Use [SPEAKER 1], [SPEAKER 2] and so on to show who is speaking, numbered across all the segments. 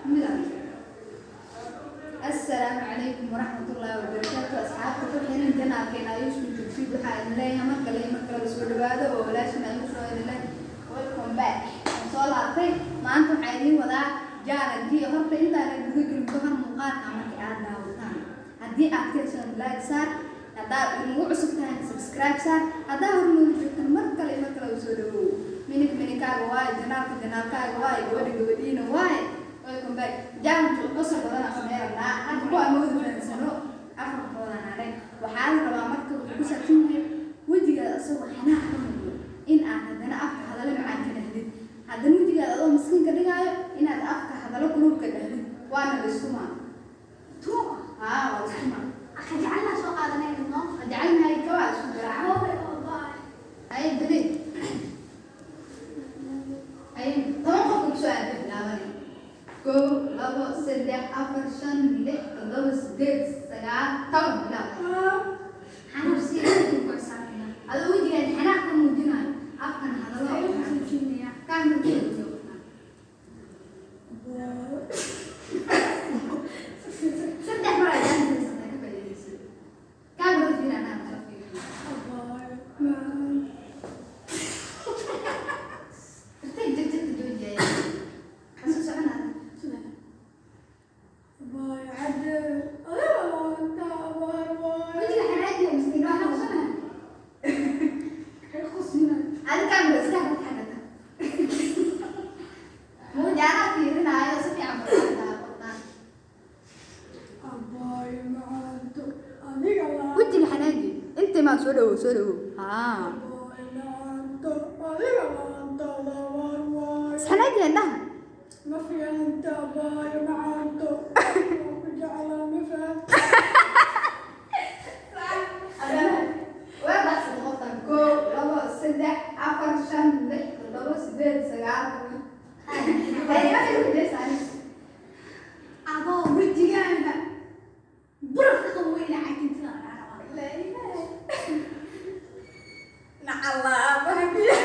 [SPEAKER 1] Midaan. Assalaamu calaykum waraxmatullaahi wabarakaatu. Asxaabta ku xiran channelkeena Ayush Tugsid, waxaa idin leeyahay mar kale iyo mar kale soo dhawaado oo walaashin Ayush oo idin leh welcome back. Waan soo laabtay. Maanta waxaa idiin wadaa challenge. Horta intaanan guda gelin ka hor, muuqaalka markii aad daawataan, haddii aad ka heshaan, like saar. Haddaad inagu cusub tahay, subscribe saar. Haddaa hor noogu joogtan, mar kale iyo mar kale u soo dhawow. Minik minikaaga waaye, channelka channelkaaga waaye, gabadha gabadhiina waaye. Welcome back. Challenge qosol badan aan sameyn rabnaa. Hadda ku amooda fahansano afarkoodan anay. Waxaa la rabaa marka, wuxuu ku saabsan yahay wejigaada asagoo xanaaq ka muuqdo in aad haddana afka hadallo macaan ka dhahdid, haddana wejigaada adoo miskiin ka dhigaayo inaad afka hadallo kulul ka dhahdid. Waana la isku maa. Haa, waa la isku maa.
[SPEAKER 2] Jecelnaa soo qaadanayno.
[SPEAKER 1] Jecelnahay kabaa isku garaaca. Ay beli ay 10 qof ku soo aaday bilaabanay. Kow, labo, saddex, afar, shan, lix, toddoba, sideed, sagaal, 10, bilaab. Adoo wejigaada xanaaq ka muujinayo, afkana hadallo kaa muujinayo. Saddex mar ayaa haysataa, ka faa'iidaysan. Kaamirada fiiri, anaa soo fiiriyo. Tartiib, jegta joojiya. Kasoo soconaa. Wejiga xanaajiya, miskiin waa xasuusanaa. Adi kaamira iska ku xagata. Muuji, anaa fiirinaayo si fiican baa qoftaan. Wejiga xanaaji. Intee maa soo dhawow, soo dhawow. Haa. Isxanaaji indhaha.
[SPEAKER 3] Ma fiicanta, abaayo macaanto. Waan ku jeclaa, ma fahamta?
[SPEAKER 1] Waa dhaqsada qoftan. Kow, labo, saddex, afar, shan, lix, toddoba, sideed, sagaal, 10. Hay, waxay ku jeesaan.
[SPEAKER 2] Adoo wejigaaga barafka qabo weyna cagtintada rabaa.
[SPEAKER 1] La ilaaha. Nacalla aabaha biyo.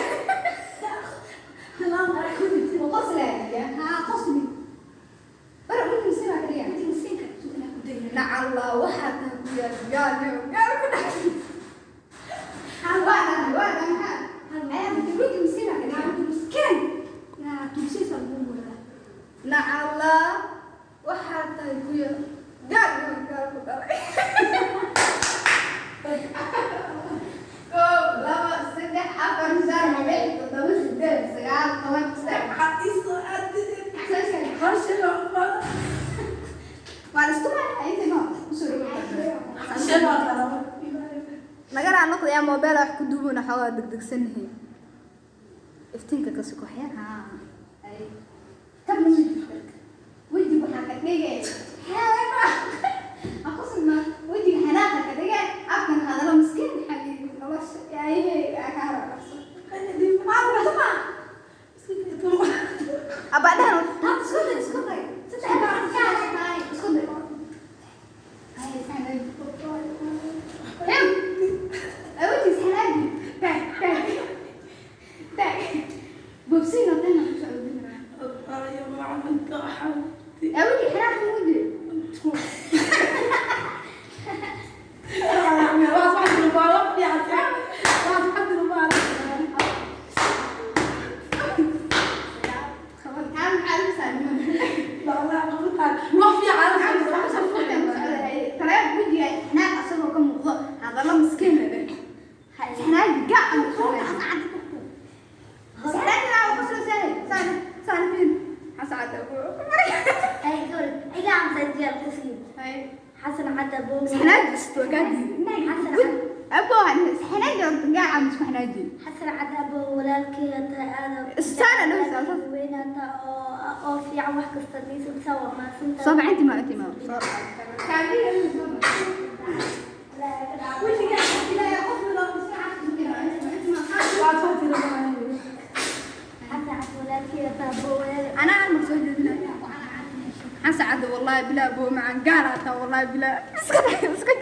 [SPEAKER 1] Qoslaya.
[SPEAKER 2] Haa, qosli.
[SPEAKER 1] Bara weji miskiin baa ka dhigaa.
[SPEAKER 2] Wejiga miskiinka inaa ku dayna.
[SPEAKER 1] Nacalla waxaa tahay ku yaal gaal iyo gaal ku dhacay. Waa dhahay, waa dhahay, maxaa? Ayaa weji miskiin baa ka dhigaa.
[SPEAKER 2] Weji miskiin yaa tugsiisa lagu moodaa.
[SPEAKER 1] Nacalla waxaa tahay ku yaal gaal iyo gaal ku dhalay. Kow, labo, saddex, afar, shan, lix, toddoba, sideed, sagaal, 10, saddex.
[SPEAKER 3] Maxaad ii soo aadideen? Hawshan waa
[SPEAKER 1] Waa la isku maaya, inta ma usoo dhawow.
[SPEAKER 3] Hawshan waa qalabo.
[SPEAKER 1] Nagana noqdayaa mobile wax ku duubana, xoogaa degdegsanahay. Iftiinka ka suko waxyar. Haa, ay tabna weji waxaa ka dhigay ha ku sugnaa wejiga xanaaqa ka dhigay, afkan hadalo miskiin. Xabiibi, nolosha yaayaheyga kaa raraqso. Abadhan
[SPEAKER 2] Isku day, isku day. Saddex baa
[SPEAKER 1] tahay, isku day. Ay, xanaaji hem ay wejiga xanaaji. Taag, taag, taag. Bobsiin oo dhan ku socdo.
[SPEAKER 3] Abaayo macaanto, xabibti.
[SPEAKER 1] Ay, wejiga xanaaqa muuji. Maxaa lagu saaray? Taleef wejiga xanaaq asagoo ka muuqdo, hadallo miskiin la dheh. Xanaaji gacan ku socdo. Xanaaji laa ku soo saaray. Saan saan fiin. Xasacada ku maray.
[SPEAKER 4] Ay, gabadh, iga amsan diyaar qosli.
[SPEAKER 1] Hay.
[SPEAKER 4] Xasan cadda buu.
[SPEAKER 1] Xanaaji isto gaadi.
[SPEAKER 4] Xasan cadda.
[SPEAKER 1] Abo xanaaji gacan isku xanaaji.
[SPEAKER 4] Xasan cadda buu walaalkeyga tahay aad.
[SPEAKER 1] Istaana dhow saas.
[SPEAKER 4] Weynaata oo fiican wax kasta niisa waa mahadsantahay.
[SPEAKER 1] Soo bax, inti ma inti ma. Soo.
[SPEAKER 2] Wejiga ilaahay qof loo
[SPEAKER 4] Xasan cadda walaalkeyga tahay buu walaal.
[SPEAKER 1] Anaa aan soo jeedinaya. Xasan cadda, wallahi bilaa buu macaan gaar ataa, wallahi bilaa. Iska iska.